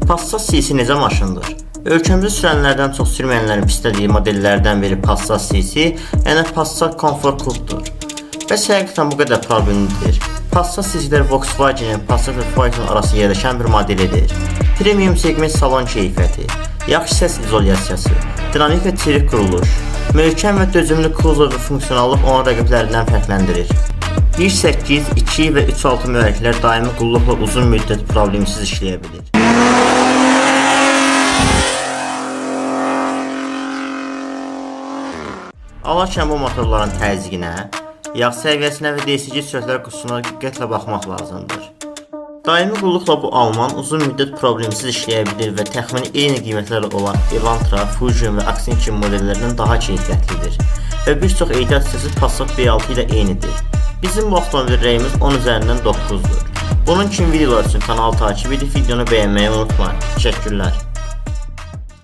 Passat CC necə maşındır? Ölkəmizdə sürənlərdən çox sürməyənlərin istədiyi modellərdən biri Passat CC, yəni Passat Comfort Coupe-dur. Bəs həqiqətən bu qədər problemlidir. Passat CC-lər Volkswagen-in Passat və Phaeton arası yerləşən bir modelidir. Premium segment salon keyfiyyəti, yaxşı səs izolyasiyası, dinamik və çevik quruluş, möhkəm və dözümlü kuzov və funksionallıq onu rəqiblərindən fərqləndirir. 1.8, 2 və 3.6 mühərriklər daimi qulluqla uzun müddət problemsiz işləyə bilir. Alarkən bu motorların təzyiqinə, yağ səviyyəsinə və DSG sürətlər qutusuna diqqətlə baxmaq lazımdır. Daimi qulluqla bu alman uzun müddət problemsiz işləyə bilir və təxmini eyni qiymətlərlə olan Elantra, Fusion və Accent kimi modellərdən daha keyfiyyətlidir və bir çox ehtiyat hissəsi Passat B6 ilə eynidir. Bizim bu avtomobil rəyimiz 10 üzərindən 9-dur. Bunun kimi videolar üçün kanalı takip edib videonu bəyənməyi unutmayın. Təşəkkürlər.